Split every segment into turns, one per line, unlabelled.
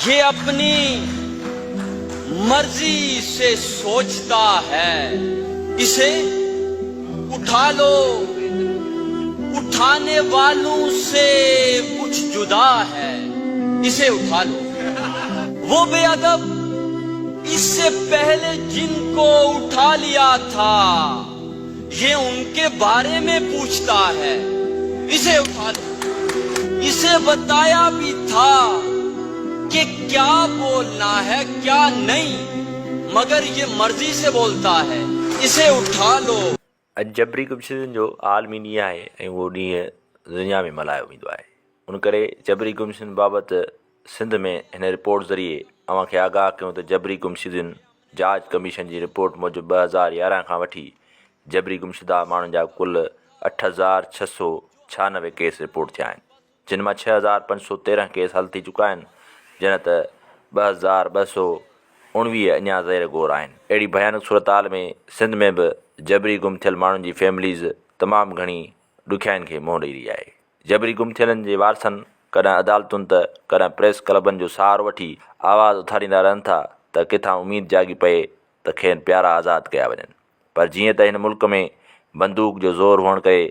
ये अपनी मर्जी से सोचता है, इसे उठा लो, उठाने वालों से कुछ जुदा है, इसे उठा लो। वो बेअदब इससे पहले जिनको उठा लिया था, ये उनके बारे में पूछता है, इसे उठा लो। इसे बताया भी था कि क्या बोलना है, क्या नहीं, मगर ये मर्जी से बोलता है, इसे उठा लो।
اڄ جبري گمشدن جو عالمي ڏينهن آهي ۽ اهو ڏينهن دنيا ۾ ملهايو ويندو آهي. ان ڪري جبري گمشدن بابت سنڌ ۾ هن رپورٽ ذريعي اوهان کي آگاهه ڪيون ته جبري گمشدين جاچ ڪميشن جي رپورٽ موجب 2011 کان وٺي جبري گمشده ماڻهن جا ڪل 8696 ڪيس رپورٽ ٿيا آهن، جن مان 6513 ڪيس حل ٿي چڪا آهن، جڏهن ته 2219 اڃا زير غور آهن. اهڙي ڀيانڪ صورتحال ۾ سنڌ ۾ به جبري گم ٿيل ماڻهن جي فيمليز تمام گهڻي ڏکيائين کي منهن ڏئي رهي آهي. جبري گم ٿيلن جي وارثن ڪڏهن عدالتن ته ڪڏهن پريس ڪلبن جو سهارو وٺي آواز اٿاريندا رهن ٿا ته ڪٿان اميد جاڳي پئي ته کين پيارا آزاد ڪيا وڃن پر جيئن ته هن ملڪ ۾ بندوق جو زور هئڻ ڪري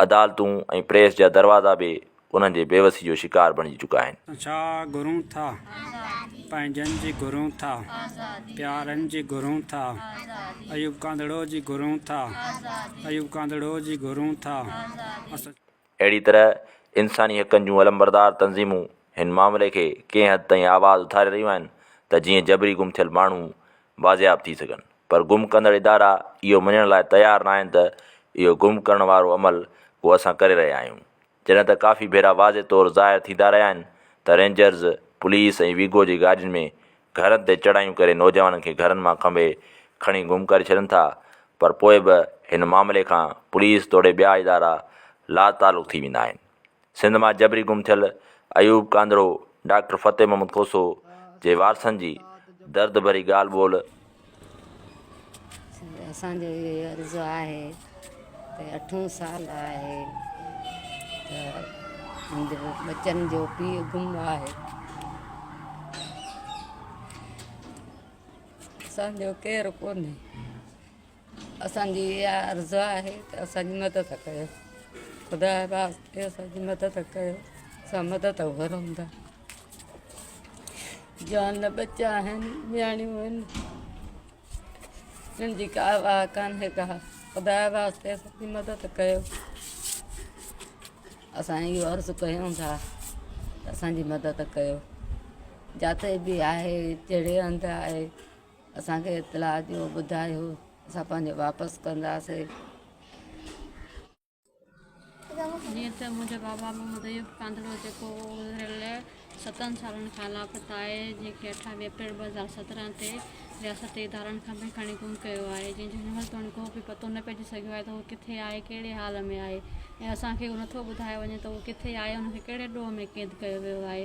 عدالتون ۽ پريس جا دروازا به انهن جي بيوسي جو شڪار بڻجي چڪا آهن.
اسان ڇا گهرون ٿا؟ پنهنجن جي گهرون ٿا، پيارن جي گهرون ٿا، ايوب ڪانڌڙو جي گهرون ٿا، ايوب ڪانڌڙو جي گهرون ٿا. اسان.
اهڙي طرح انساني حقن جون علمبردار تنظيمون هن معاملي کي ڪنهن حد تائين آواز اٿاري رهيون آهن ته جيئن جبري گم ٿيل ماڻهو بازياب ٿي سگهن پر گم ڪندڙ ادارا اهو مڃڻ لاء تيار ناهن ته اهو گم ڪرڻ وارو عمل ڪو اسان ڪري رهيا آهيون. جڏهن ته ڪافي ڀيرا واضح طور ظاهر ٿيندا رهيا آهن ته رينجرز، پوليس ۽ ويگو جي گاڏين ۾ گهرن تي چڙهايون ڪري نوجوانن کي گهرن مان کنڀي کڻي گم ڪري ڇڏن ٿا پر پوء به هن معاملي کان پوليس توڙي ٻيا ادارا لاتعلق ٿي ويندا آهن. سنڌ مان جبري گم ٿيل ايوب ڪانڌڙو، ڊاڪٽر فتح محمد کوسو جي وارثن جي درد ڀري ڳالهه ٻولهه.
اسان جو اهو ئي عرض آهي ته اٺون سال آهي ته منهنجي ٻچن جو پيء گم آهي اسان جو ڪير ڪونهي اسان جي اها عرض آهي ته اسان جي مدد ڪيو خدا جي واسطي اسان جي مدد ڪيو اسان مدد گهرون ٿا جوان ٻچا آهن نياڻيون آهن انهن جي ڪا واهه ڪانهي ڪا خدا جي واسطي اسان جي مدد ڪيو اسان اهو عرض ڪيون ٿا ته اسان جي مدد ڪيو جاتي به آهي جهڙي هنڌ آهي اسان کي اطلاع ڏيو ٻڌايو اسان پنهنجو واپس ڪنداسين.
جيئن ته منهنجو بابا محمد ايوب ڪانڌڙو جيڪو گذريل ستن سالن کان لاپتا آهي جنهن کي اٺاويهه اپريل 2017 تي رياستي ادارن کان به کڻي گم ڪيو آهي جنهن جو هن مهل توڻي ڪو به پتو نه پئجي سگهيو آهي ته هو ڪٿي آهي ڪهڙي حال ۾ آهي ۽ اسان کي اهو نٿو ٻڌايو وڃي ته هو ڪٿي آهي ان کي ڪهڙي ڏوهه ۾ قيد ڪيو ويو آهي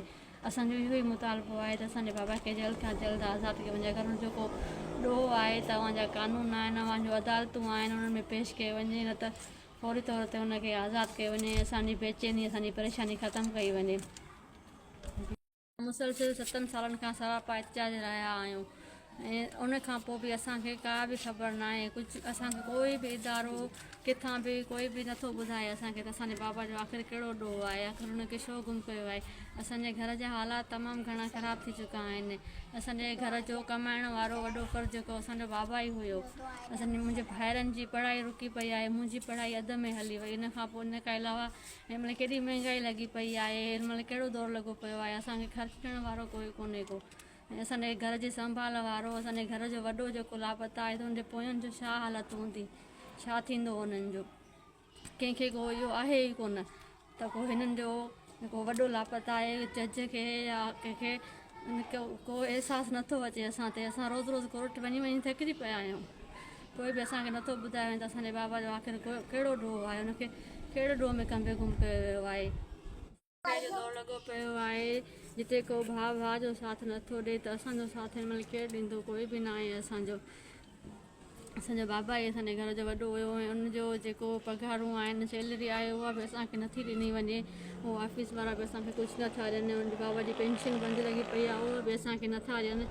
اسان جو اهو ئي مطالبو آهي ته اسان جي بابا کي جلد کان جلد آزاد ڪيو وڃي اگر ان جو ڪو ڏوهه آهي ته اوهان جا قانون آهن اوهان جون عدالتون آهن انهن ۾ پيش ڪيو وڃي نه ته فوري طور تي ان کي آزاد ڪيو وڃي ۽ اسان جي بيچيني اسان جي پريشاني ختم ڪئي وڃي. مسلسل ستن سالن کان سراپا احتجاج رهيا آهيون ۽ ان کان پوء به اسان کي ڪا به خبر ناهي ڪجهه اسان کي ڪوئي به ادارو ڪٿان به ڪوئي به نٿو ٻڌائي اسان کي ته اسان جي بابا جو آخر ڪهڙو ڏوهه آهي آخر ان کي ڇو گم ڪيو آهي اسان جي گهر جا حالات تمام گهڻا خراب ٿي چڪا آهن اسان جي گهر جو ڪمائڻ وارو وڏو فرض جيڪو اسان جو بابا ئي هيو اسان جي منهنجي ڀائرن جي پڙهائي رڪي پئي آهي منهنجي پڙهائي اڌ ۾ هلي وئي ان کان پوء ان کان علاوه هن مهل ڪيڏي مهنگائي لڳي پئي آهي هن مهل ڪهڙو دور لڳو پيو آهي اسان کي خرچ ڏيڻ وارو ڪوئي ڪونهي ڪو ۽ اسان جي گهر جي سنڀال وارو اسان جي گهر جو وڏو جيڪو لاپتا آهي ته ان جي پوين جو ڇا حالت هوندي ڇا ٿيندو انهن جو ڪنهن کي ڪو اهو آهي ئي ڪونه ته ڪو هنن جو ڪو وڏو لاپتا آهي جج کي يا ڪنهن کي ڪو احساس نٿو اچي اسان تي اسان روز روز ڪورٽ وڃي وڃي ٿڪجي پيا آهيون ڪوئي به اسان کي نٿو ٻڌايو وڃي ته اسان جي بابا جو آخر ڪهڙو ڏوهه آهي هن کي ڪهڙي ڏوهه ۾ کنڀي گم ڪيو ويو آهي. جو دور لڳو پيو آهي جتي ڪو ڀاء ڀاء جو ساٿ نٿو ڏي ته اسان جو ساٿ هن مهل ڪير ڏيندو ڪوئي به ناهي اسان جو. اسان جو بابا ئي اسان جي گهر جو وڏو هيو ۽ ان جو جيڪو پگهارون آهن سيلري آهي اها به اسان کي نٿي ڏني وڃي هو آفيس وارا به اسان کي ڪجهه نٿا ڏين ان جي بابا جي پينشن بند لڳي پئي آهي اها به اسان کي نٿا ڏين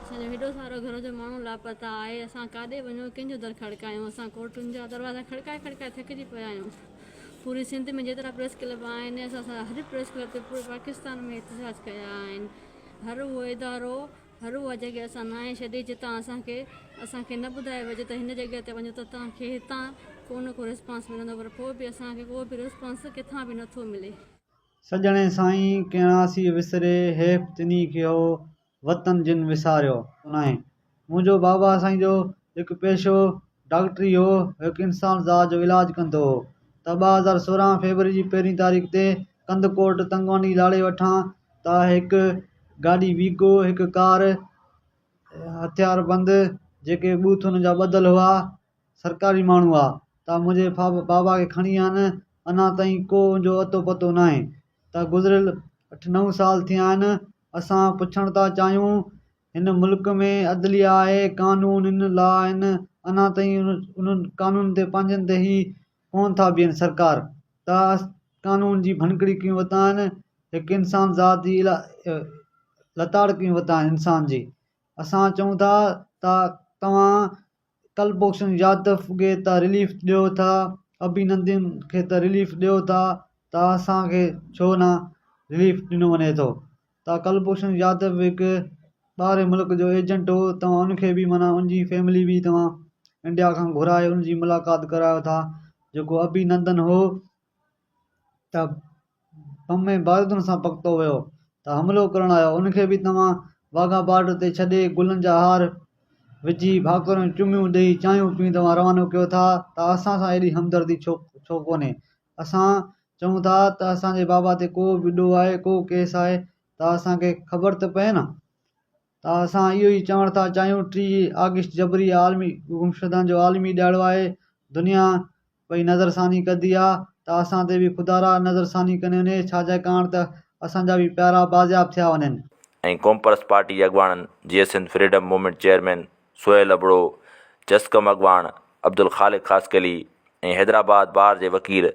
اسان جو هيڏو سارو گهر جو ماڻهو لاپتا آهي اسان ڪاڏي وڃون ڪنهن جو در کڙڪايون اسان ڪورٽن جا دروازا کڙڪائي کڙڪائي ٿڪجي پيا آهيون پوري سنڌ ۾ جيترا پريس ڪلب آهن اسان هر پريس ڪلب تي پوري پاڪستان ۾ احتجاج ڪيا آهن هر اهو ادارو هر اها جڳهه اسان ناهي ڇڏي جتان اسان کي اسان کي نه ٻڌايو وڃي ته هن جڳهه تي وڃو ته توهان کي هتان ڪو نه ڪو ريسپانس ملندو پر پوء به اسان کي ڪو به ريسپانس ڪٿان به نٿو ملي.
سڄڻين سائين ڪيڻاسي وسري، حيف تنهي کي هو وطن جن وساريو. ناهي منهنجو بابا سائين جو هڪ پيشو ڊاڪٽري هو، هڪ انسان ذات جو علاج ڪندو هو ته 2016 فيبروري جي پهرين تاريخ تي ڪنڌڪوٽ تنگواڻي لاڙي وٺان ته هڪ گاڏي ويگو هڪ ڪار هٿيار بند جيڪي ٻوٿ هن جا ٻڌل هئا سرڪاري ماڻهو هئا ته منهنجي بابا کي کڻي ويا آهن اڃا تائين ڪو ان جو اتو پتو ناهي ته گذريل اٺ نو سال ٿيا آهن اسان پڇڻ ٿا چاهيون هن ملڪ ۾ عدليه آهي قانون ان لا آهن اڃا تائين انهن قانون تي پنهنجن تي هي ڪونه ٿا بيهن سرڪار ته قانون جي ڀڃڪڙي ڪيون وتان هڪ انسان ذات جي لتاڙ ڪيون وتان انسان جي اسان چئون ٿا ته توهان ڪلڀوشن يادو کي ته رليف ڏيو ٿا اڀينندن کي ته رليف ڏيو ٿا ته اسان کي ڇو نه رليف ڏنو وڃي ٿو ته ڪلڀوشن يادو به هڪ ٻاهرين ملڪ جو ايجنٽ هو توهان ان کي به معنيٰ ان جي فيملي به توهان انڊيا کان گهرائي ان جي ملاقات ڪرايو ٿا جيڪو اڀي نندن هو ته بم ۽ بارودن سان پڪتو ويو ته حملو ڪرڻ آيو ان کي به توهان واگها بارڊر تي ڇڏي گلن جا هار وجهي ڀاڪرون چميون ڏئي چانهيون پي توهان روانو ڪيو ٿا ته اسان سان ايڏي همدردي ڇو ڇو ڪونهي اسان چئون ٿا ته اسان جي بابا تي ڪو به ڏوهه آهي ڪو ڪيس آهي ته اسان کي خبر ته پئي نه ته اسان اهو ئي چوڻ ٿا چاهيون 30 آگسٽ جبري عالمي گمشدن جو عالمي ڏهاڙو آهي دنيا پئي نظرثاني ڪندي آ ته اسان تي به خدارا نظرثاني ڪني وڃي ڇا جي ڪاڻ ته اسان جا به پيارا بازياب ٿيا وڃن.
۽ قومپرست پارٽي جي اڳواڻن Jeay Sindh freedom movement chairman Sohail Abro, جسقم اڳواڻ عبدالخالق خاصخيلي ۽ حيدرآباد بار جي وڪيل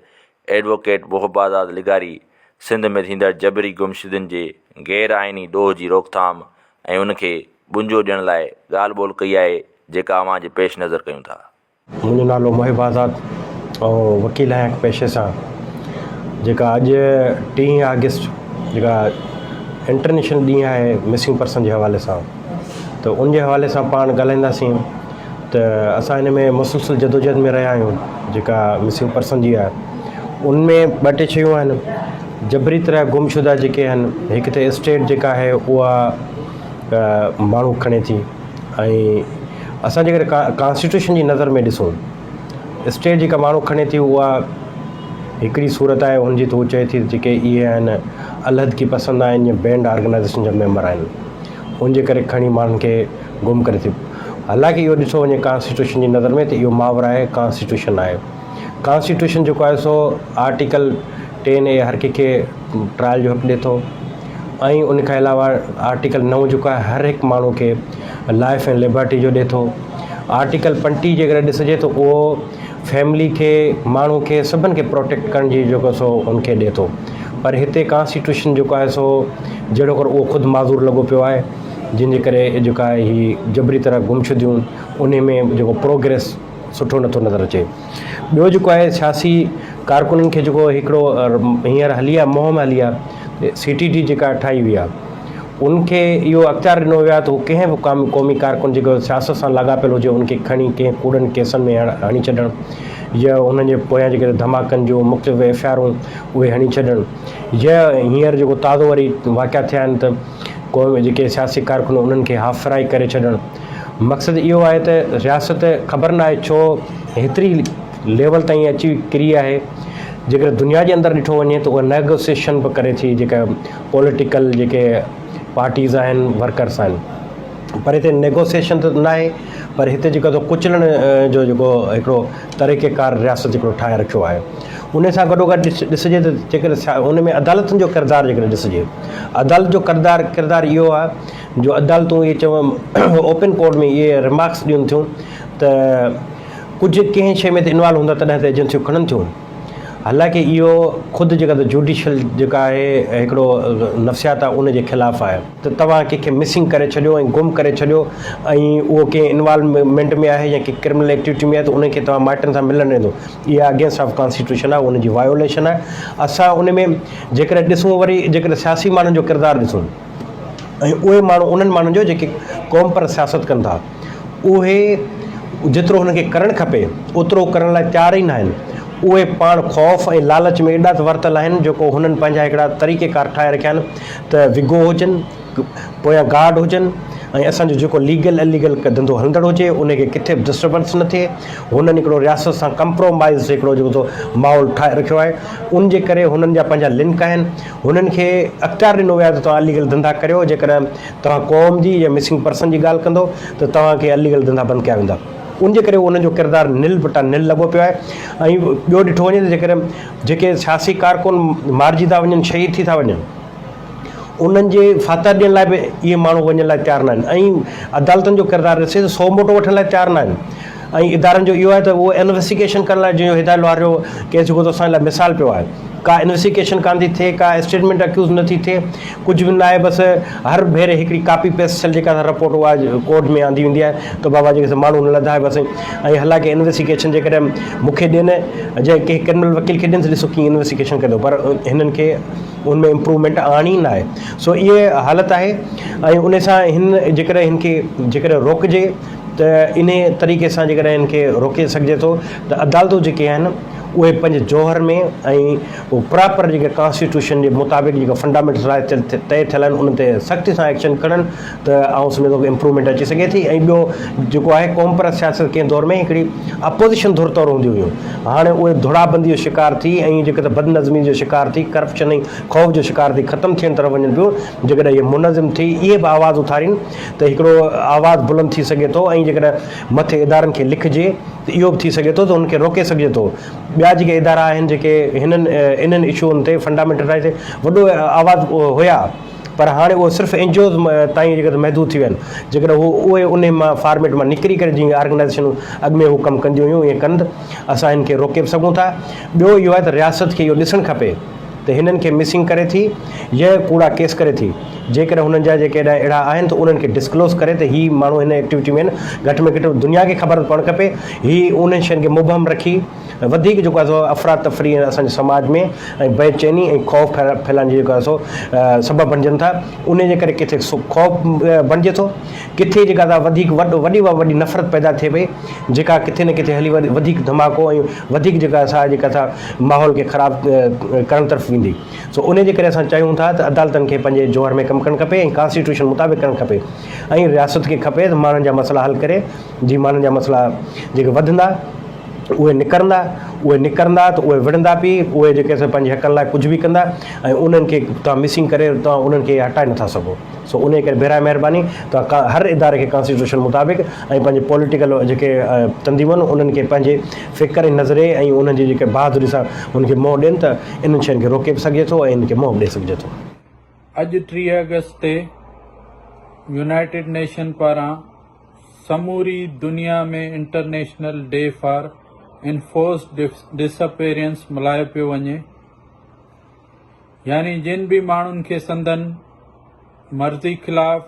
ايڊووڪيٽ محب آزاد لغاري سنڌ ۾ ٿيندڙ جبري گمشدين جي غير آئيني ڏوهه جي روڪٿام ۽ ان کي ٻنجو ڏيڻ لاء ڳالهه ٻولهه ڪئي آهي جيڪا اوهان جي پيش نظر ڪيون ٿا.
منهنجو نالو محب آزاد ۽ وڪيل آهيان هڪ پيشي سان جيڪا اڄ ٽيهه آگسٽ جيڪا انٽرنيشنل ڏينهن آهي مسنگ پرسن جي حوالي سان ته ان جي حوالي سان پاڻ ڳالهائينداسين ته اسان ان ۾ مسلسل جدوجهد ۾ رهيا آهيون جيڪا مسنگ پرسن جي آهي ان ۾ ٻه ٽي شيون آهن جبري طرح گم شده جيڪي آهن هڪ ته اسٽيٽ جيڪا آهي اها ماڻهو کڻي ٿي ۽ اسان جيڪڏهن ڪانسٽيٽيوشن جي نظر ۾ ڏسون اسٽيٽ جيڪا ماڻهو کڻي ٿي اها هڪڙي صورت آهي ان جي ته هو چئي ٿي جيڪي اهي آهن علحدگي پسند آهن يا بينڊ آرگنائيزيشن جا ميمبر آهن ان جي ڪري کڻي ماڻهن کي گم ڪري ٿي حالانڪه اهو ڏٺو وڃي ڪانسٽيٽيوشن جي نظر ۾ ته اهو ماور آهي ڪانسٽيٽيوشن آهي ڪانسٽيٽيوشن جيڪو آهي سو آرٽيڪل ٽين اي هر ڪنهن کي ٽرائل جو حق ڏي ٿو ۽ ان کان علاوه آرٽيڪل نو جيڪو آهي هر هڪ ماڻهو کي لائف ۽ لبرٽي جو ڏي ٿو آرٽيڪل 25 جيڪڏهن ڏسجي ته اهو فيملي کي ماڻهو کي سڀن کي پروٽيڪٽ ڪرڻ جي جيڪو سو ان کي ڏي ٿو پر هتي ڪانسٽيٽيوشن جيڪو آهي سو جهڙو ڪر اهو خود معذور لڳو پيو آهي جنهن جي ڪري جيڪا آهي هي جبري طرح گمشديون ان ۾ جيڪو پروگريس سٺو نٿو نظر اچي ٻيو جيڪو آهي سياسي ڪارڪنن کي جيڪو هڪڙو هينئر هلي آهي مهم هلي آهي سي ٽي ڊي جيڪا ٺاهي وئي آهي ان کي اهو اختيار ڏنو ويو آهي ته هو ڪنهن به قومي ڪارڪن جيڪو سياست سان لاڳاپيل هجي ان کي کڻي ڪنهن ڪوڙن ڪيسن ۾ هڻي ڇڏڻ يا انهن جي پويان جيڪي ڌماڪن جون مختلف ايف I آرون اهي هڻي ڇڏڻ يا هينئر جيڪو تازو وري واقعا ٿيا آهن ته قومي جيڪي سياسي ڪارڪن انهن کي هاف فرائي ڪري ڇڏڻ مقصد اهو آهي ته رياست خبر ناهي ڇو هيتري ليول تائين اچي ڪري آهي جيڪڏهن دنيا جي اندر ڏٺو وڃي ته اها نيگوسيشن به ڪري ٿي جيڪا پوليٽيڪل جيڪي پارٽيز آهن ورڪرس آهن پر هتي نيگوسيشن ته ناهي پر هتي جيڪو ڪچلڻ جو جيڪو هڪڙو طريقي ڪار رياست هڪڙو ٺاهي رکيو آهي. ان سان گڏو گڏ ڏسجي ته جيڪڏهن ان ۾ عدالتن جو ڪردار جيڪڏهن ڏسجي عدالت جو ڪردار ڪردار اهو آهي جو عدالتون اهي چون اوپن ڪورٽ ۾ اهي ريمارڪس ڏين ٿيون ته ڪجهه ڪنهن شيء ۾ ته انوالو هوندا تڏهن ته ايجنسيون کڻن ٿيون حالانڪه اهو خود جيڪا ته جوڊيشل جيڪا آهي هڪڙو نفسيات آهي ان جي خلاف آهي ته توهان ڪنهن کي مسنگ ڪري ڇڏيو ۽ گم ڪري ڇڏيو ۽ اهو ڪنهن انوالومينٽ ۾ آهي يا ڪنهن ڪرمنل ايڪٽيوٽي ۾ آهي ته ان کي توهان مائٽن سان ملڻ نه ڏيندو اها اگينسٽ آف ڪانسٽيٽيوشن آهي ان جي وايوليشن آهي اسان ان ۾ جيڪڏهن ڏسون وري جيڪڏهن سياسي ماڻهن جو ڪردار ڏسون ۽ اهي ماڻهو انهن ماڻهن جو جيڪي قوم پرست سياست ڪن ٿا اهي جيترو هنن کي ڪرڻ کپي اوترو ڪرڻ لاء تيار ئي ناهن اهي پاڻ خوف ۽ لالچ ۾ ايڏا ته ورتل آهن جيڪو هنن پنهنجا هڪڙا طريقي ڪار ٺاهي رکيا آهن ته وگو هجن پويان گارڊ هجن ۽ اسان جو جيڪو ليگل اليگل ڌنڌو هلندڙ هجي ان کي ڪٿي به ڊسٽربنس نه ٿئي هنن هڪڙو رياست سان ڪمپرومائز هڪڙو جيڪو سو ماحول ٺاهي رکيو آهي ان جي ڪري هنن جا پنهنجا لنڪ آهن هنن کي اختيار ڏنو ويو آهي ته توهان اليگل ڌنڌا ڪريو جيڪڏهن توهان قوم جي يا مسنگ پرسن جي ڳالهه ڪندو ته توهان کي اليگل ڌنڌا بند ڪيا ويندا ان جي ڪري انهن جو ڪردار نل بٽا نل لڳو پيو آهي ۽ ٻيو ڏٺو وڃي ته جيڪڏهن جيڪي سياسي ڪارڪن مارجي ٿا وڃن شهيد ٿي ٿا وڃن انهن جي فاتح ڏيڻ لاء به اهي ماڻهو وڃڻ لاء تيار ناهن ۽ عدالتن جو ڪردار ڏسي ته سو موٽو وٺڻ لاء تيار ناهن ۽ ادارن جو اهو آهي ته اهو انويسٽيگيشن ڪرڻ لاء جنهن جو هدايت لوهار جو ڪيس جيڪو ته اسان لاء مثال پيو آهي ڪا انويسٽيگيشن ڪانه ٿي ٿئي ڪا اسٽيٽمينٽ اڪيوز نه ٿي ٿئي ڪجهه به ناهي بس هر ڀيري هڪڙي ڪاپي پيسٽ ٿيل جيڪا رپورٽ اها ڪورٽ ۾ آندي ويندي آهي ته بابا جيڪي ماڻهو نه لڌا بس ۽ حالانڪه انويسٽيگيشن جيڪڏهن مون کي ڏين جنهن ڪنهن ڪرمنل وڪيل کي ڏين ته ڏسو ڪيئن انويسٽيگيشن ڪندو پر هنن کي ان ۾ امپروومينٽ آڻي نه آهي سو اهي حالت آهي ۽ ان سان هن جيڪڏهن هن کي جيڪڏهن روڪجي ته انهي طريقي سان جيڪڏهن هن کي روڪي سگهجي ٿو ته عدالتون جيڪي آهن اهي پنهنجي جوهر ۾ ۽ پراپر جيڪي ڪانسٽيٽيوشن جي مطابق جيڪا فنڊامينٽل رائٽس طئي ٿيل آهن ان تي سختي سان ايڪشن کڻن ته آئون سمجهان ٿو ته امپروومينٽ اچي سگهي ٿي ۽ ٻيو جيڪو آهي قومپرست سياست ڪنهن دور ۾ هڪڙي اپوزيشن ڌر طور هونديون هيون هاڻي اهي ڌڙابندي جو شڪار ٿي ۽ جيڪي ته بدنظمي جو شڪار ٿي ڪرپشن ۽ خوف جو شڪار ٿي ختم ٿيڻ طرف وڃن پيون جيڪڏهن اهي منظم ٿي اهي به آواز اٿارين ته هڪڙو آواز بلند ٿي سگهي ٿو ۽ جيڪڏهن مٿي ادارن کي لکجي ته اهو به ٿي سگهي ٿو ته ان کي روڪي سگهجي ٿو ٻيا جيڪي ادارا آهن جيڪي هنن انهن اشوئن تي فنڊامينٽل رائٽس تي وڏو آواز هيا پر هاڻي اهو صرف اين جي اوز تائين جيڪڏهن محدود ٿي ويا آهن جيڪڏهن هو اهي انهي مان فارميٽ مان نڪري ڪري جيئن آرگنائيزيشنون اڳ ۾ هو ڪم ڪنديون هيون ائين ڪن ته اسان هن کي روڪي به سگهون ٿا ٻيو اهو آهي ته رياست کي اهو ڏسڻ کپي ته هنن کي مسنگ ڪري ٿي يا ڪوڙا ڪيس ڪري ٿي جيڪڏهن هنن جا جيڪي اهڙا آهن ته انهن کي ڊسڪلوز ڪري ته هي ماڻهو هن ايڪٽيوٽي ۾ آهن گهٽ ۾ گهٽ دنيا کي خبر پوڻ کپي هي انهن شين کي مبهم رکي وڌيڪ جيڪو آهي سو افراتفري اسان جي سماج ۾ ۽ بي چيني ۽ خوف ڦهلائڻ جي جيڪو آهي سو سبب بڻجن ٿا انهي جي ڪري ڪٿي خوف بڻجي ٿو ڪٿي جيڪا سا وڌيڪ وڏي مان وڏي نفرت پيدا ٿئي پئي جيڪا ڪٿي نه ڪٿي هلي وڌيڪ ڌماڪو ۽ وڌيڪ جيڪا سا جيڪا سا ماحول کي خراب ڪرڻ طرف ويندي سو انهي جي ڪري اسان چاهيون ٿا ته عدالتن کي پنهنجي جوهر ۾ ڪم ڪرڻ کپي ۽ ڪانسٽيٽيوشن مطابق ڪرڻ کپي ۽ رياست کي کپي ته ماڻهن جا مسئلا حل ڪري جي ماڻهن جا مسئلا جيڪي وڌندا اهي نڪرندا، اهي نڪرندا ته اهي وڙهندا به، اهي جيڪي سو پنهنجي حقن لاء ڪجهه به ڪندا ۽ انهن کي توهان مسنگ ڪري توهان انهن کي هٽائي نٿا سگهو سو انهي ڪري براء مهرباني توهان هر اداري کي ڪانسٽيٽيوشن مطابق ۽ پنهنجي پوليٽيڪل جيڪي تنظيمون آهن انهن کي پنهنجي فڪر ۽ نظرئي ۽ انهن جي جيڪي بهادري سان انهن کي منهن ڏين ته انهن شين کي روڪي به سگهجي ٿو ۽ انهن کي منهن به ڏئي سگهجي ٿو.
اڄ 30 آگسٽ تي يونائيٽيڊ نيشن پاران سموري دنيا ۾ international day for enforced disappearance ملهايو پيو وڃي يعني جن به ماڻهن کي سندن مرضي خلاف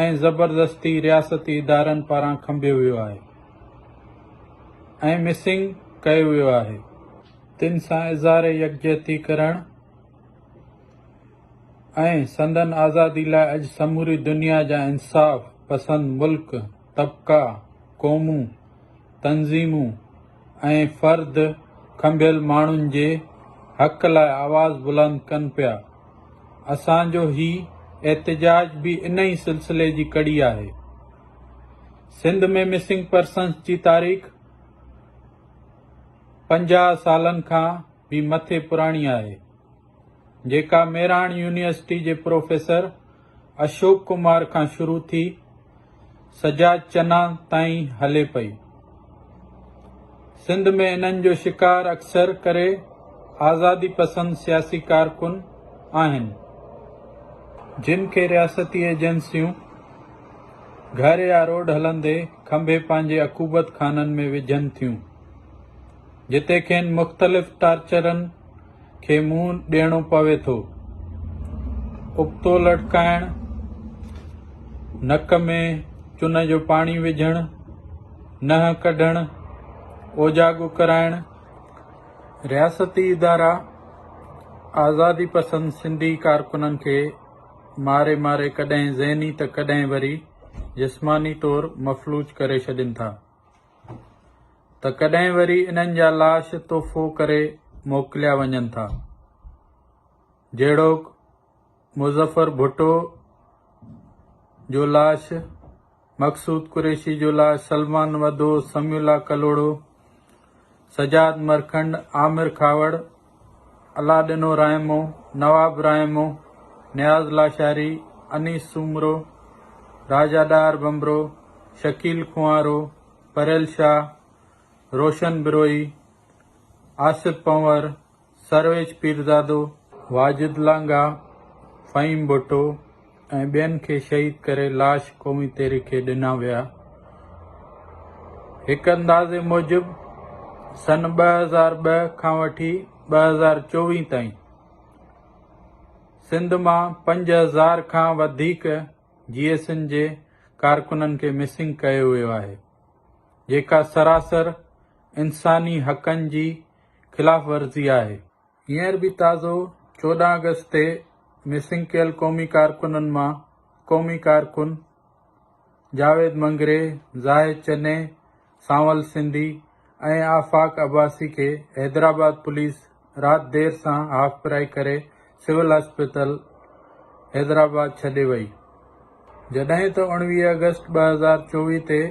۽ زبردستي رياستي ادارن پاران کنڀيو ويو آهي ۽ مسنگ ڪيو ويو آهي تن سان اظهار يڪجهتي ڪرڻ ۽ سندن آزادي لاء اڄ سموري دنيا جا انصاف پسند ملڪ، طبقا، قومون، تنظيمون ۽ فرد کنڀيل ماڻهن جي حق لاء آواز بلند ڪن پيا. اسان جو هي احتجاج به انهي سلسلي جي ڪڙي آهي. سنڌ ۾ مسنگ پرسنز جي تاريخ 50 سالن کان به مٿي پراڻي آهي، جيڪا ميراڻ يونيورسٽي جي پروفيسر اشوڪ ڪمار کان شروع ٿي سجاد چنا تائين هلي پئي. سنڌ ۾ انهن جو شڪار اڪثر ڪري آزادي پسند سياسي ڪارڪن آهن، جن کي رياستي ايجنسيون گهر يا روڊ هلندي کنڀي پنهنجي عقوبت خانن ۾ وجهن ٿيون، جتي کين مختلف ٽارچرن کي منهن ڏيڻو پوي ٿو. ابتو لٽڪائڻ، نڪ ۾ چن جو پاڻي وجهڻ، ننهن ڪڍڻ، اوجاڳو ڪرائڻ، رياستي ادارا آزادي پسند سنڌي ڪارڪنن کي ماري ماري ڪڏهن ذهني ته ڪڏهن وري جسماني طور مفلوج ڪري ڇڏين ٿا ته ڪڏهن وري انهن جا لاش تحفو ڪري موڪليا وڃن ٿا جهڙوڪ مظفر ڀٽو جو لاش مقصود قريشي جو لاش، سلمان وڌو، سميع الله ڪلهوڙو، سجاد مرکنڊ، عامر کهاوڙ، الله ڏنو رائمو، نواب رائمو، نياز لاشاري، انيس سومرو، راجا ڏاهر ڀنڀرو، شڪيل کنوارو، پريل شاهه، روشن بروهي، آصف پنهور، سرويچ پيرزادو، واجد لانگاهه، فهيم ڀٽو ۽ ٻين کي شهيد ڪري لاش قومي تحريڪ کي ڏنا ويا. هڪ اندازي موجب سن 2002 کان وٺي 2024 تائين سنڌ مان 5000 کان وڌيڪ جي ايس اين جي ڪارڪنن کي مسنگ ڪيو ويو آهي، جيڪا سراسر انساني حقن جي خلاف ورزي آهي. هينئر به تازو 14 آگسٽ تي مسنگ ڪيل قومي ڪارڪنن مان قومي ڪارڪن جاويد منگري، زاهد چني، سانول سنڌي ۽ آفاق عباسي کي حيدرآباد پوليس رات دير سان هاف فرائي ڪري سول اسپتال حيدرآباد ڇڏي وئي. جڏهن ته 19 آگسٽ 2024 تي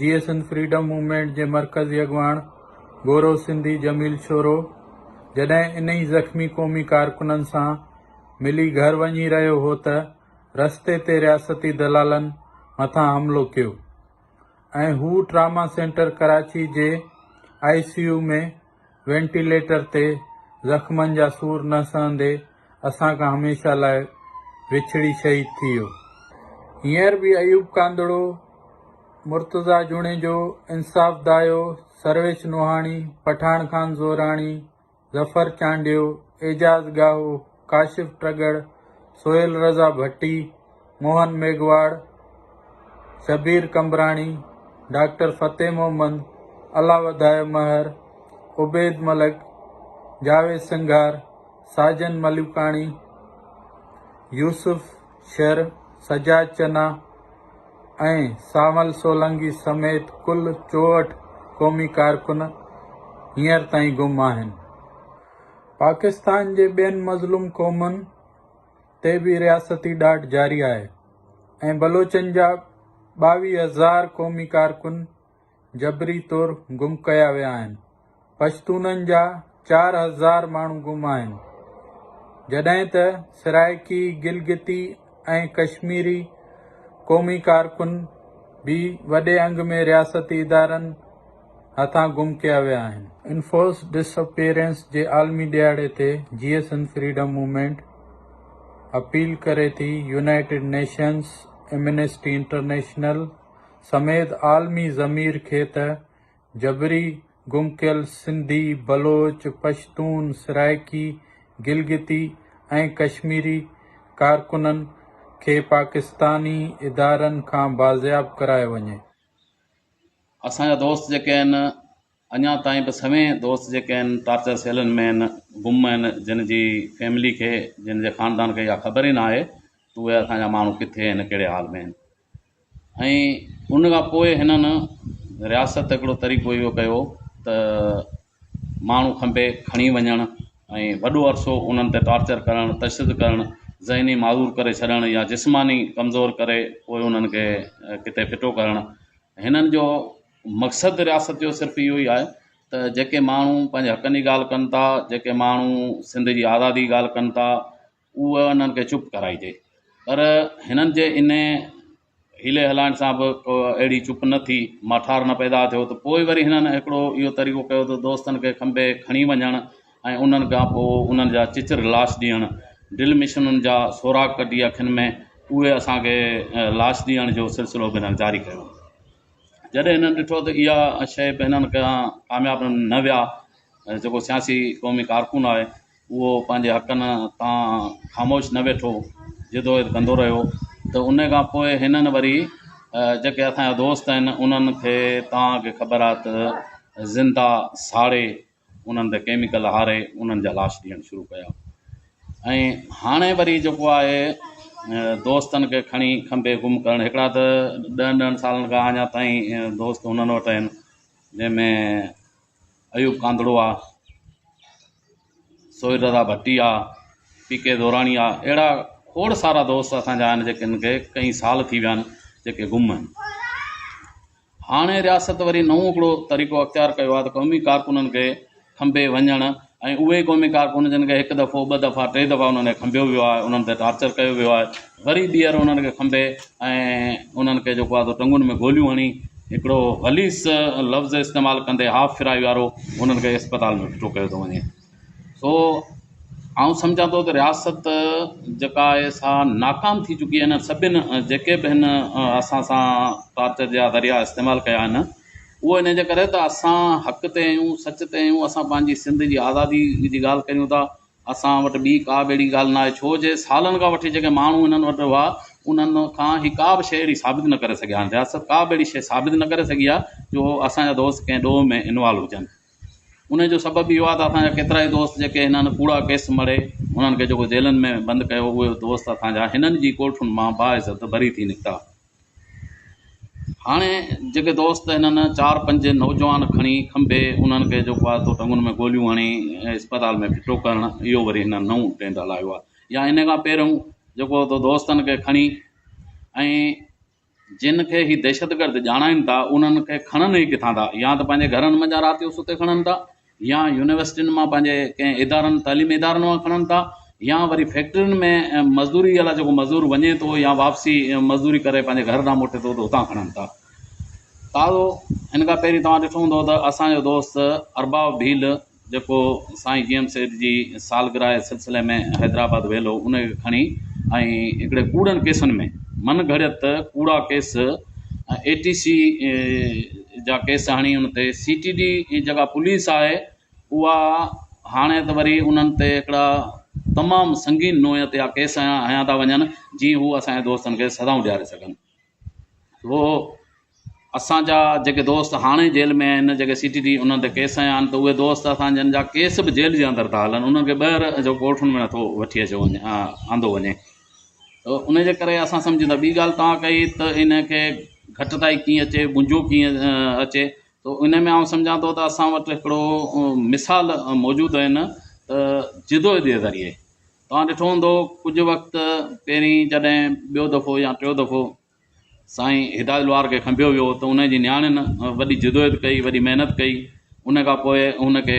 جيئي سنڌ فريڊم موومينٽ جي مرڪزي اڳواڻ گورو سنڌي جميل شورو جڏهن انهي زخمي قومي ڪارڪنن سان ملي گهر وڃي رهيو هو ته رستي تي رياستي دلالن مٿان حملو ڪيو ۽ هو ٽراما سينٽر ڪراچي جي آء سي يو ۾ وينٽيليٽر تي زخمن جا سور نه سهندي اسان کان هميشه لاء وڇڙي شهيد ٿي ويو. هينئر به ايوب ڪانڌڙو، مرتضيٰ جوڻيجو، انصاف دايو، سرويچ نوحاڻي، پٺاڻ خان زوراڻي، ظفر چانڊيو، اعجاز ڳاهو، ڪاشف ٽڳڙ، سهيل رضا ڀٽي، موهن ميگهواڙ، شبير قمبراڻي، ڊاڪٽر فتح محمد، الله وڌايو مهر، عبيد ملڪ، جاويد سنگهار، ساجن ملوڪاڻي، يوسف شر، سجاد چنا ۽ سانول سولنگي سميت ڪل 64 قومي ڪارڪن هينئر تائين گم آهن. پاڪستان جي ٻين مظلوم قومن تي به رياستي ڏاڍ جاري آهي ۽ بلوچن جا 22 هزار قومي ڪارڪن جبري طور گم ڪيا ويا آهن، پشتونن جا 4000 ماڻهو گم آهن، جڏهن ته سرائيڪي، گلگتي ۽ ڪشميري قومي ڪارڪن به وڏي انگ ۾ رياستي ادارن هٿان گم ڪيا ويا آهن. انفورس ڊس اپيئرنس جي عالمي ڏهاڙي تي جيئي سنڌ فريڊم موومينٽ اپيل ڪري ٿي يونائيٽيڊ نيشنز، ايمنسٽي انٽرنيشنل سميت عالمي ضمير کي ته جبري گم ڪيل سنڌي، بلوچ، پشتون، سرائيڪي، گلگتي ۽ ڪشميري ڪارڪنن کي پاڪستاني ادارن کان بازياب ڪرايو وڃي.
اسان جا دوست جيڪي آهن اڃا تائين به سوين دوست جيڪي آهن ٽارچر سيلن ۾ آهن گم آهن جن جي فيملي کي جن جي خاندان کي اها خبر ئي نه آهي ته اهي اسان جا ماڻهو ڪٿي آهن ڪهڙي حال ۾ آهن ۽ ان کان پوء هنن رياست هڪڙو طريقو اهو ڪيو ته ماڻهو کنڀي کڻي وڃڻ ۽ وڏو عرصو انهن تي ٽارچر ڪرڻ، تشدد ڪرڻ، ذهني معذور ڪري ڇڏڻ يا جسماني ڪمزور ڪري پوء انهن کي ڪٿي ڦٽو ڪرڻ. هنن جو مقصد رياست جو صرف اهو ئي آهي ته جيڪي ماڻهو پنهنجي حقن جي ڳالهه ڪن ٿا، جيڪي ماڻهو سنڌ جي آزادي جي ڳالهه ڪن ٿا، اهي انهن کي چپ ڪرائجي. پر هنن جي ان حيلي هلائڻ سان به ڪو اهڙي چپ نه ٿي، ماٺار نه پيدا ٿيو ته پوء وري هنن هڪڙو اهو طريقو ڪيو ته دوستن کي کنڀي کڻي وڃڻ ۽ انهن کان پوء انهن جا چچر لاش ڏيڻ، ڊرل مشينن جا سوراخ ڪڍي اکين ۾ اهي اسان کي لاش ڏيڻ جو سلسلو به هنن جاري ڪيو. جڏهن هنن ڏٺو ته اها شيء به هنن کان ڪامياب نه ويا جيڪو سياسي قومي ڪارڪن آهي اهو پنهنجي حقن تان خاموش نه ويٺو جدوجهد ڪندو رهيو ته ان کان پوء هنن وري جيڪي اسانجا دوست آهن انهن کي توهان کي خبر آهي ته زنده ساڙي انهن تي ڪيميڪل هاري انهن جا لاش ڏيڻ شروع ڪيا ۽ هاڻي وري جيڪو آهي دوستن کي کڻي کنڀي گم ڪرڻ هڪڙا ته ڏهن ڏهن سالن کان اڃا تائين دوست انهن وٽ آهن جنهن ۾ ايوب ڪانڌڙو آهي سهيل رضا ڀٽي آهي پي ڪي دوراڻي آهي اهڙا کوڙ سارا دوست اسانجا آهن جيڪن کي ڪئي سال ٿي ويا آهن جيڪي گم آهن هاڻي رياست وري نئون هڪڙو طريقو اختيار ڪيو آهي ته قومي ڪارڪنن کي کنڀي وڃڻ ۽ اهي ئي قومي ڪارڪن جن کي هڪ دفعو، ٻه دفعا، ٽي دفعا انهن کي کنڀيو ويو آهي، انهن تي ٽارچر ڪيو ويو آهي، وري ٻيهر انهن کي کنڀي ۽ انهن کي جيڪو آهي سو ٽنگن ۾ گوليون هڻي هڪڙو غليظ لفظ استعمال ڪندي هاف فرائي وارو انهن کي اسپتال ۾ ڦٽو ڪيو ٿو وڃي. سو آئون سمجهان ٿو ته رياست جيڪا آهي سا ناڪام ٿي چڪي آهي هن سڀن جيڪي به هن اسان سان ٽارچر جا ذريعا استعمال ڪيا آهن اهو ان جي ڪري ته اسان حق تي آهيون سچ تي آهيون اسان پنهنجي سنڌ جي آزادي جي ڳالهه ڪريون ٿا اسان وٽ ٻي ڪا به اهڙي ڳالهه نه آهي ڇو جي سالن کان وٺي جيڪي ماڻهو هنن وٽ هئا انهن کان هي ڪا به شيء اهڙي ثابت نه ڪري سگهيا آهن رياست ڪا به اهڙي شيء ثابت نه ڪري سگهي آهي جو اسان جا دوست ڪنهن ڏوهه ۾ انوالو هجن ان جو سبب اهو آهي ته اسان جا ڪيترائي دوست جيڪي هنن ڪوڙا ڪيس مڙهي انهن کي جيڪو جيلن ۾ بند ڪيو اهي دوست اسان جا هنن جي ڪورٽن مان باعزت بري ٿي نڪتا. هاڻي جيڪي دوست هنن چار پنج نوجوان کڻي کنڀي انهن کي جيڪو آهي سو ٽنگن ۾ گوليون هڻي اسپتال ۾ ڦٽو ڪرڻ اهو وري هنن نئون ٽرينڊ هلايو آهي يا ان کان پهريون جيڪو دوستن کي کڻي ۽ جن کي هي دهشتگرد ڄاڻائين ٿا انهن کي کڻن ئي ڪٿان ٿا يا ته پنهنجي گهرن منجهان رات جو ستي کڻن ٿا يا يونيورسٽين مان پنهنجي ڪنهن ادارن تعليمي ادارن مان کڻن ٿا يا وري فيڪٽرين ۾ مزدوري لاء جيڪو مزدور وڃي ٿو يا واپسي مزدوري ڪري پنهنجي گهر ڏانهن موٽي ٿو ته اتان کڻن ٿا تازو هن کان پهرين توهان ڏٺو هوندو ته اسانجو دوست ارباب ڀيل جيڪو سائين جي ايم سيد جي سالگرهه جي سلسلي ۾ حيدرآباد ويل هو ان کي کڻي ۽ هڪڙي ڪوڙن ڪيسن ۾ من گهڙيت ڪوڙا ڪيس اي ٽي سي جا ڪيس هڻي ان تي سي ٽي ڊي جيڪا پوليس آهي اها هاڻي ته وري انهن تي هڪڙا تمام سنگين نوعيت جا ڪيس هنيا ٿا وڃن جيئن هو اسان جي دوستن کي سزائون ڏياري سگهن. هو اسان جا جيڪي دوست هاڻي جيل ۾ آهن جيڪي سي ٽي ڊي انهن تي ڪيس هنيا آهن ته اهي دوست اسان جن جا ڪيس به جيل جي اندر ٿا هلن انهن کي ٻاهر جو ڪورٽن ۾ نٿو وٺي اچيو وڃي آندو وڃي ته ان جي ڪري اسان سمجهون ٿا ٻي ڳالهه توهان ڪئي ته ان کي گهٽتائي ڪيئن اچي منهنجو ڪيئن اچي ته ان ۾ آئون سمجهان ٿو ته اسان وٽ هڪڙو مثال موجود آهن ته جدوجهد جي ذريعي توهان ڏٺو هوندو ڪجهه وقت پهرين جڏهن ٻيو دفعو يا ٽيو دفعو سائين هدايت لوهار کي کنڀيو ويو ته ان جي نياڻين وڏي جدوجهد ڪئي وڏي محنت ڪئي ان کان پوء ان کي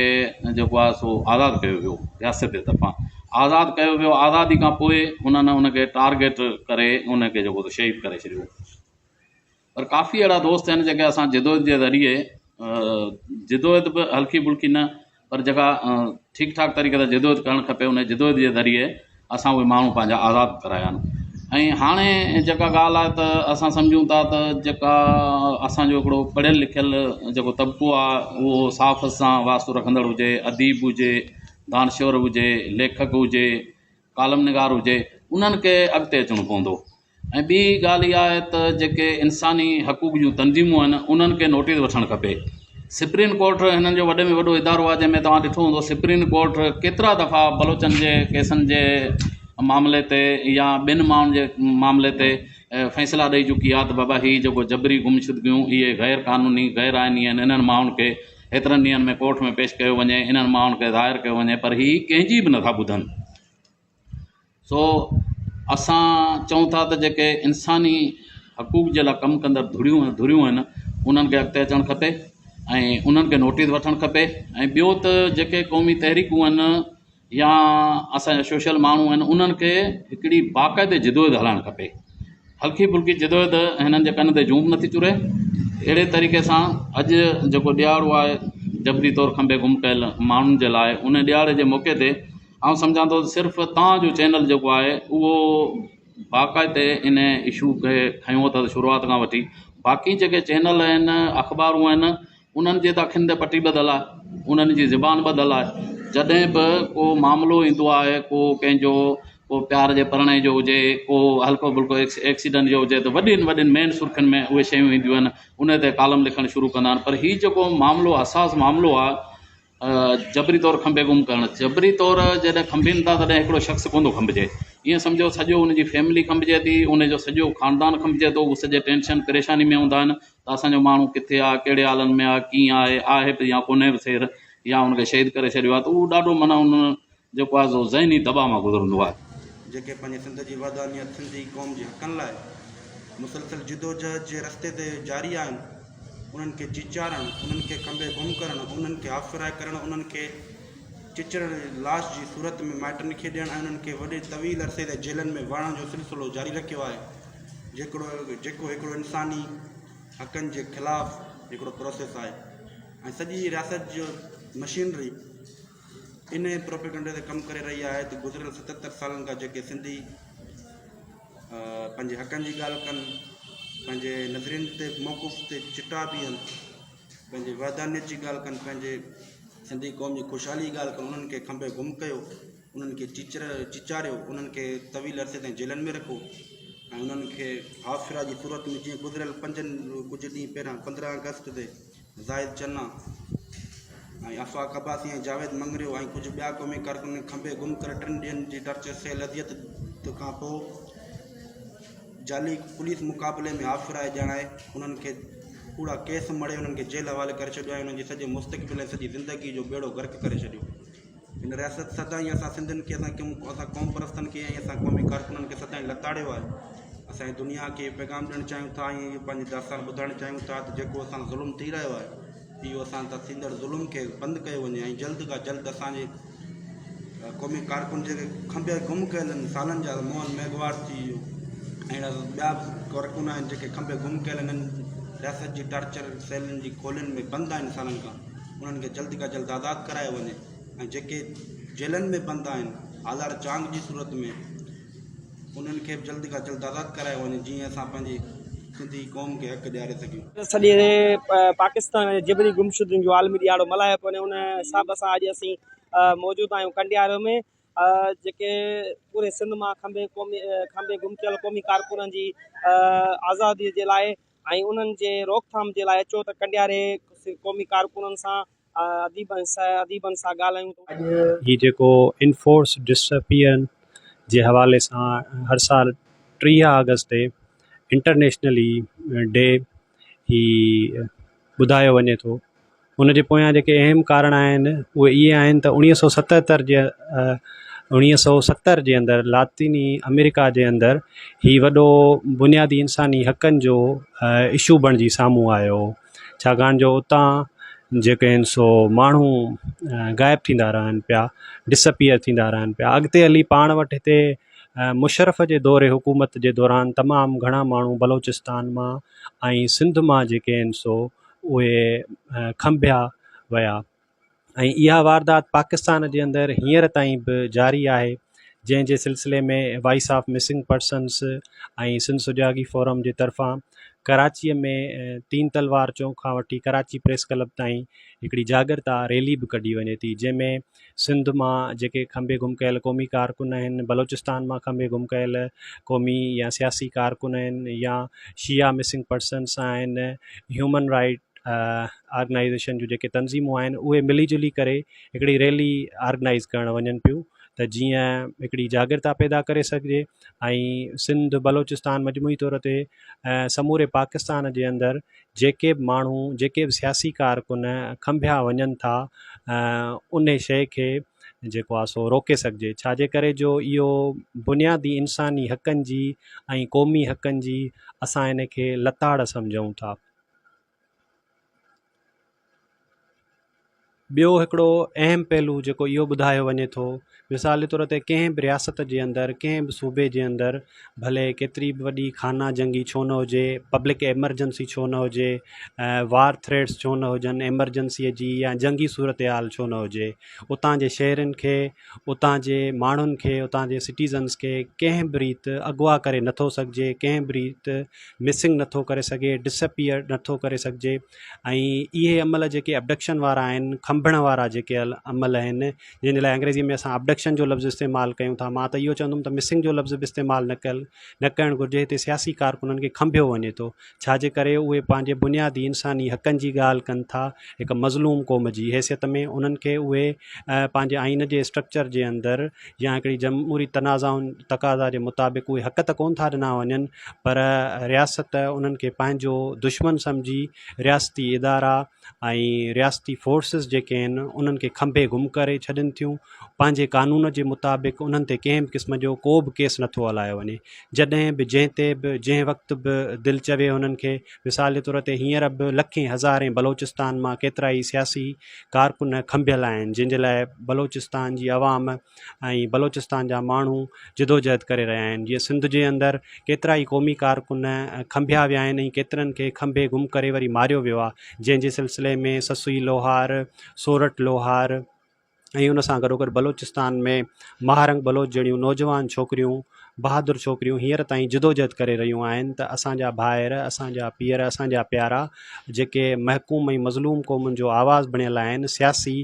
جيڪو آهي سو آزاد ڪيو ويو رياست جي طرفان آزاد ڪيو ويو آزادي کان پوء انهن ان کي ٽارگيٽ ڪري ان کي جيڪو شهيد ڪري ڇڏيو پر ڪافي اهڙا دوست آهن جيڪي اسان جدوجهد جي ذريعي جدوجهد به هلڪي ڦلڪي نه پر جيڪا ٺيڪ ٺاڪ طريقي سان جدوجهد ڪرڻ کپي ان جدوجهد جي ذريعي اسان اهي ماڻهو پنهنجا آزاد ڪرايا آهن ۽ هاڻي جيڪا ڳالهه آهي ته اسان سمجهون ٿا ته جيڪا اسانجو هڪڙو پڙهيل لکيل جيڪو طبقو آهي اهو صحافت سان واسطو رکندڙ هجي اديب هجي دانشور هجي ليکڪ هجي ڪالم نگار هجي انهن کي اڳتي اچڻو پوندو ۽ ٻي ڳالهه اها آهي ته جيڪي انساني حقوق جون تنظيمون آهن انهن کي نوٽيس وٺڻ کپي. سپريم ڪورٽ هنن جو وڏي ۾ وڏو ادارو آهي جنهن ۾ توهان ڏٺو هوندو سپريم ڪورٽ ڪيترا دفعا بلوچن جي ڪيسن جي معاملي تي يا ٻين ماڻهن جي معاملي تي فيصلا ڏئي چڪي آهي ته بابا هي جيڪو جبري گمشدگيون اهي غير قانوني غير آئيني آهن انهن ماڻهن کي هيترن ڏينهن ۾ ڪورٽ ۾ پيش ڪيو وڃي انهن ماڻهن کي ظاهر ڪيو وڃي پر هي ڪنهن جي به نٿا ٻڌن. سو اسان چئون ٿا ته جيڪي انساني حقوق جي لاء ڪم ڪندڙ ڌريون ڌريون آهن انهن کي اڳتي اچڻ کپي ۽ انهن کي نوٽيس وٺڻ کپي ۽ ٻيو ته جيڪي قومي تحريڪون آهن يا اسانجا سوشل ماڻهو آهن انهن کي هڪڙي باقاعدي جدوجهد هلائڻ کپي. هلڪي ڦلڪي جدوجهد هنن جي ڪن تي جون به نٿي چري. اهڙي طريقي سان اڄ جيڪو ڏهاڙو آهي جبري طور کنڀي گم ڪيل ماڻهن جي لاء ان ڏهاڙي جي موقعي تي آئون سمجهان ٿو ته صرف توهان جو چينل جيڪو آهي اهو باقاعدي ان اشو کي کنيو اٿس شروعات کان وٺي باقي جيڪي چينل آهن اخبارون آهن انهن جي ته اکين تي پٽي ٻڌل آهي، انهن جي زبان ٻڌل آهي. جڏهن به ڪو معاملو ايندو آهي، ڪو ڪنهن جو ڪو پيار جي پرڻي جو هجي، ڪو هلڪو ڦلڪو ايڪسيڊنٽ جو هجي ته وڏين وڏين مين سرخين ۾ اهي شيون اينديون آهن، ان تي ڪالم لکڻ شروع ڪندا آهن پر هي جيڪو معاملو حساس معاملو آهي جبري طور کنڀي گم ڪرڻ، جبري طور جڏهن کنڀين ٿا تڏهن هڪڙو شخص ڪونه ٿو کنڀجي، ائين سمجهو سڄو ان جي فيملي کنڀجي ٿي، ان جو سڄو خاندان کنڀجي ٿو، هو سڄي ٽينشن پريشاني ۾ هوندا آهن ته اسان جو ماڻهو ڪٿي آهي، ڪهڙي حالن ۾ آهي، ڪيئن آهي، آهي به يا ڪونهي به سير يا ان کي شهيد ڪري ڇڏيو آهي ته اهو ڏاڍو معنيٰ ان جيڪو آهي سو ذهني دٻاء مان گذرندو آهي.
جيڪي پنهنجي سنڌ جي وحدانيت، سنڌي قوم جي حقن لاء مسلسل جدوجهد جي رستي تي جاري آهن، انهن کي چيچارڻ، انهن کي کنڀي گم ڪرڻ، انهن کي هاف فراء ڪرڻ، انهن کي چچرڻ لاش جي صورت ۾ مائٽن کي ڏيڻ ۽ انهن کي وڏي طويل عرصي تائين جيلن ۾ واڙڻ جو سلسلو جاري رکيو آهي، جيڪڙو جيڪو هڪڙو انساني حقن جي خلاف هڪڙو پروسيس آهي ۽ سڄي رياست جو مشينري انهيء پروپيگنڊي تي ڪم ڪري رهي آهي ته گذريل 77 سالن کان جيڪي سنڌي پنهنجي حقن جي ڳالهه ڪن، پنهنجي نظرين تي موقف تي چٽا بيهن، پنهنجي وحدانيت جي ڳالهه ڪن، پنهنجي سنڌي قوم جي خوشحالي جي ڳالهه ڪن، انهن کي کنڀي گم ڪيو، انهن کي چيچر چيچاريو، انهن کي طويل عرصي تائين جيلن ۾ رکو ۽ انهن کي هاف فراء جي صورت ۾ جيئن گذريل پنجن ڪجهه ڏينهن پهريان 15 آگسٽ تي زاهد چنا ۽ آفاق عباسي ۽ جاويد مڱريو ۽ ڪجهه ٻيا قومي ڪارڪن کنڀي گم ڪري ٽن ڏينهن جي ٽارچر سيل اذيت کان پوء جعلي پوليس مقابلي ۾ هاف فرائي ڄاڻائي انهن کي ڪوڙا ڪيس مڙهي انهن کي جيل حوالي ڪري ڇڏيو ۽ انهن جي سڄي مستقبل ۽ سڄي زندگي جو ٻيڙو غرق ڪري ڇڏيو. هن رياست سدائين اسان سنڌين کي اسان اسان قوم پرستن کي ۽ اسان قومي ڪارڪنن کي سدائين لتاڙيو آهي. اسان هي دنيا کي پيغام ڏيڻ چاهيون ٿا ۽ اهو پنهنجي داستان ٻڌائڻ چاهيون ٿا ته جيڪو اسان سان ظلم ٿي رهيو آهي اهو اسان سان ٿيندڙ ظلم کي بند ڪيو وڃي ۽ جلد کان جلد اسان جي قومي ڪارڪن جيڪي کنڀيا گم ڪيل آهن سالن جا موهن ميگهواڙ ٿي ويو ۽ اهڙا ٻيا به ڪارڪن آهن جيڪي کنڀي گم ڪيل آهن رياست جي ٽارچر سيلن جي کولين ۾ بند آهن سالن کان انهن کي جلد کان جلد آزاد ڪرايو وڃي ۽ جيڪي جيلن ۾ بند آهن هالار چانگ جي صورت ۾ انهن کي به جلد کان جلد آزاد ڪرايو وڃي جيئن اسان پنهنجي سنڌي قوم کي حق ڏياري سگهيون.
سڄي پاڪستان ۾ جبري گمشدگين جو عالمي ڏهاڙو ملهايو پيو وڃي ان حساب سان اڄ اسين موجود آهيون ڪنڊيارو ۾ جيڪي پوري سنڌ مان کنڀي قومي کنڀي گم ٿيل قومي ڪارڪنن جي آزادي جي لاء ۽ انهن جي روڪٿام جي لاء اچو ته ڪنڊياري قومي ڪارڪنن سان اديبن اديبن سان ڳالهايون.
هي جيڪو انفورس ڊسپيئرنس جي حوالي سان هر سال 30 آگسٽ تي انٽرنيشنلي ڊي هي ٻڌايو وڃي ٿو ان جي پويان جيڪي اهم ڪارڻ آهن اهي اهي آهن ته 1977 جي 1970 جي اندر لاطيني آمريڪا جي اندر هي وڏو بنيادي انساني حقن جو اشو بڻجي سامهون آيو هو ڇاڪاڻ جو اتان جيڪي آهن سو ماڻهو غائب ٿيندا رهن پيا ڊسپيئر ٿيندا رهن پيا اڳتي هلي پاڻ وٽ هتي مشرف جي دور حڪومت جي دوران تمام گهڻا ماڻهو بلوچستان مان ۽ سنڌ مان جيڪي آهن سو اهي کنڀيا ويا ۽ اها واردات پاڪستان جي اندر هينئر تائين به جاري آهي جنهن جي سلسلي ۾ voice of missing persons ۽ Sindh Sujagi forum جي طرفان ڪراچيء ۾ تين تلوار چونڪ کان وٺي ڪراچي پريس ڪلب تائين هڪڙي جاڳرتا ريلي به ڪڍي وڃي ٿي جنهن ۾ سنڌ مان جيڪي کنڀي گم ڪيل قومي ڪارڪن آهن، بلوچستان مان کنڀي گم ڪيل قومي يا سياسي ڪارڪن آهن يا شيعا مسنگ پرسنس آهن، هيومن رائيٽ آرگنائيزيشن جون جيڪي تنظيمون آهن اهي ملي جلي ڪري هڪڙي ريلي آرگنائيز ڪرڻ وڃن پيون ته جيئن هڪڙي جاڳرتا پيدا ڪري سگهجي ۽ سنڌ بلوچستان مجموعي طور تي سموري پاڪستان جي اندر جيڪي به ماڻهو جيڪي به سياسي ڪارڪن کنڀيا وڃن ٿا انهي شيء کي جيڪو آهي سو روڪي سگهجي ڇا جي ڪري جو اهو بنيادي انساني حقن جي ۽ قومي حقن جي اسان ان کي لتاڙ سمجهون ٿا. ٻيو هڪڙو اهم پهلو جيڪو اهو ٻڌايو وڃي ٿو مثال جي طور تي ڪنهن به رياست جي اندر ڪنهن به صوبي جي اندر ڀلي ڪيتري به وڏي خانه جنگي ڇو نه هجي پبلڪ ايمرجنسي ڇو نه هجي وار ٿريٽس ڇو نه هجن ايمرجنسيء جي يا جنگي صورتحال ڇو نه هجي اتان جي شهرين کي اتان جي ماڻهن کي اتان جي سٽيزنس کي ڪنهن به ريت اغوا ڪري نٿو سگهجي ڪنهن به ريت مسنگ نٿو ڪري سگهي ڊسپيئر نٿو ڪري سگهجي ۽ اهي عمل جيڪي ابڊڪشن وارا آهن کنڀڻ وارا جيڪي عمل آهن جنهن جي لاء انگريزي ۾ اسان ابڊڪشن جو لفظ استعمال ڪيون ٿا مان ته اهو چوندم ته مسنگ جو لفظ به استعمال نه ڪيل نه ڪرڻ گهرجي هتي سياسي ڪارڪنن کي کنڀيو وڃي ٿو ڇا جي ڪري اهي پنهنجي بنيادي انساني حقن جي ڳالهه ڪن ٿا هڪ مظلوم قوم جي حيثيت ۾ انهن کي اهي پنهنجي آئين جي اسٽرڪچر جي اندر يا هڪڙي جمهوري تنازعن تقاضا جي مطابق اهي حق ته ڪونه ٿا ڏنا وڃن پر رياست انهن کي پنهنجو دشمن سمجهي رياستي ادارا ۽ رياستي فورسز جيڪي آهن انهن کي کنڀي گم ڪري ڇڏين ٿيون پنهنجي قانون جي مطابق انهن تي ڪنهن به قسم جو ڪو به ڪيس نٿو هلايو وڃي جڏهن به جنهن تي به جنهن وقت به دل چوي انهن کي مثال جي طور تي هينئر به لکين هزارين بلوچستان مان ڪيترائي سياسي ڪارڪن کنڀيل آهن جن جي لاء بلوچستان جي عوام ۽ بلوچستان جا ماڻهو جدوجهد ڪري رهيا آهن جيئن سنڌ جي اندر ڪيترائي قومي ڪارڪن کنڀيا ويا آهن ۽ ڪيترن کي کنڀي گم ڪري وري ماريو ويو آهي جنهن جي سلسلي ۾ سسئي لوهار سورٺ لوهار ۽ ان سان گڏوگڏ بلوچستان ۾ ماهه رنگ بلوچ جهڙيون نوجوان ڇوڪريون بهادر ڇوڪريون هينئر تائين جدوجهد ڪري رهيون آهن ته اسان جا ڀائر اسان جا پيئر اسان جا پيارا جيڪي محڪوم ۽ مظلوم قومن جو آواز بڻيل آهن سياسي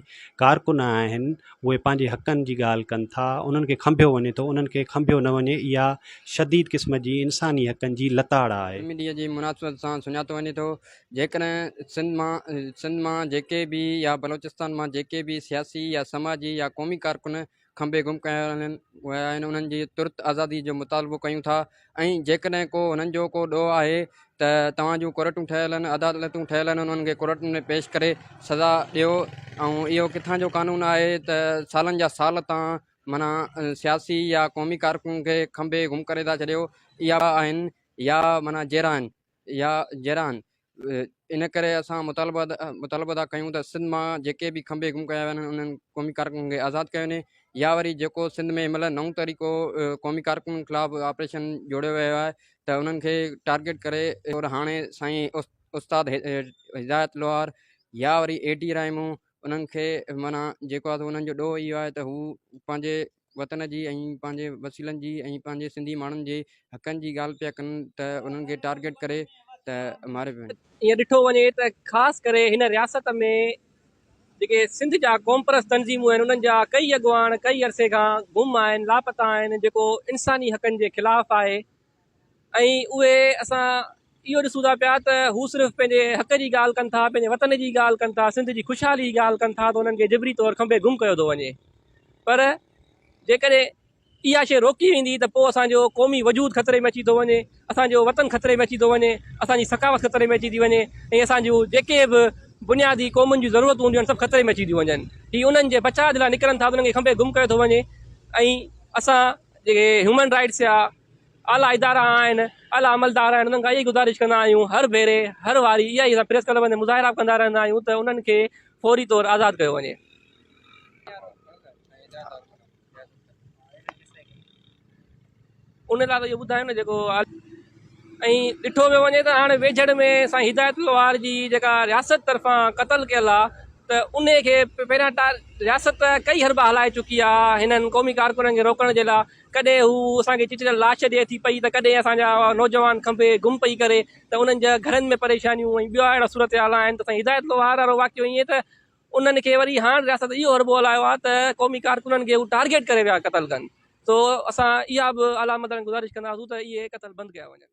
ڪارڪن آهن اهي پنهنجي حقن جي ڳالهه ڪن ٿا انهن کي کنڀيو وڃي ٿو انهن کي کنڀيو نه وڃي اها شديد قسم جي انساني حقن جي لتاڙ آهي.
عالمي ڏينهن جي مناسبت سان سڃاتو وڃي ٿو جيڪڏهن سنڌ مان سنڌ مان جيڪي به يا بلوچستان مان جيڪي به سياسي يا سماجي يا قومي ڪارڪن کنڀي گم ڪيا ويا آهن انهن جي ترت آزادي جو مطالبو ڪيون ٿا ۽ جيڪڏهن ڪو انهن جو ڪو ڏوهه آهي ته توهان جون ڪورٽون ٺهيل آهن عدالتون ٺهيل آهن انهن کي ڪورٽن ۾ پيش ڪري سزا ڏيو ۽ اهو ڪٿان جو قانون آهي ته سالن جا سال تان معنيٰ سياسي يا قومي ڪارڪن کي کنڀي گم ڪري ٿا ڇڏيو اها آهن يا معنيٰ جيرا آهن يا جيران ان ڪري اسان مطالبه مطالبو ٿا ڪيون ته سنڌ مان جيڪي به کنڀي گم ڪيا ويا آهن انهن قومي ڪارڪنن کي آزاد ڪيو وڃي يا وري جيڪو سنڌ ۾ هن مهل نئون طريقو قومي ڪارڪنن خلاف آپريشن جوڙيو ويو آهي ته انهن کي ٽارگيٽ ڪري اور هاڻي سائين استاد هدايت لوهار يا وري اي ڊي رائمو انهن کي معنيٰ جيڪو آهي انهن جو ڏوهه اهو آهي ته هو پنهنجي وطن جي ۽ پنهنجي وسيلن جي ۽ پنهنجي سنڌي ماڻهن جي حقن جي ڳالهه پيا ڪن ته انهن کي ٽارگيٽ ڪري ته ماريو پيو وڃي.
ائين ڏٺو وڃي ته خاص ڪري هن رياست ۾ جيڪي سنڌ جا قومپرست تنظيمون آهن انهن جا ڪئي اڳواڻ ڪئي عرصي کان گم آهن لاپتا آهن جيڪو انساني حقن جي خلاف آهي ۽ اهي اسان اهو ڏسون ٿا پيا ته هو صرف پنهنجي حق جي ڳالهه ڪن ٿا پنهنجي وطن جي ڳالهه ڪن ٿا سنڌ جي خوشحالي جي ڳالهه ڪن ٿا ته انهن کي جبري طور کنڀي گم ڪيو ٿو وڃي پر جيڪڏهن اها شيء روڪي ويندي ته پوء اسان جو قومي وجود خطري ۾ اچي ٿو وڃي اسان جو وطن خطري ۾ اچي ٿو وڃي اسان جي ثقافت خطري ۾ اچي ٿي وڃي ۽ اسان جون جيڪي به بنيادي قومن جون ضرورتون هونديون آهن سڀ خطري ۾ اچي ٿيون وڃن هي انهن جي بچاء جي لاء نڪرن ٿا ته انهن کي کنڀي گم ڪيو ٿو وڃي ۽ اسان جيڪي هيومن رائٽس جا اعليٰ ادارا آهن، اعليٰ عملدار آهن انهن کان اها ئي گذارش ڪندا آهيون هر ڀيري هر واري اها ئي اسان پريس ڪلبن تي مظاهرا به ڪندا رهندا آهيون ته انهن کي فوري طور آزاد ڪيو وڃي. ان لاء ته اهو ٻڌايو نه جيڪو ۽ ڏٺو پيو وڃي ته هاڻي ويجهڙ ۾ سائين هدايت لوهار جي جيڪا رياست طرفان قتل ڪيل آ ته انهي کي پهريان رياست ڪئي حربا هلائي چڪي آ هنن قومي ڪارڪنن کي روڪڻ جي لاء ڪڏهن هو اسان کي چچريل لاش ڏئي ٿي پئي ته ڪڏهن اسان جا نوجوان کنڀي گم پئي ڪري ته انهن جا گهرن ۾ پريشانيون ۽ ٻيا اهڙا صورتحال آهن ته سائين هدايت لوهار وارو واقعو ائين ته انهن کي وري هاڻ رياست اهو حربو هلايو آهي ته قومي ڪارڪنن کي هو ٽارگيٽ ڪري پيا قتل ڪن سو اسان اها به اعليٰ عملدارن کي گذارش ڪنداسون ته اهي قتل بند ڪيا وڃن.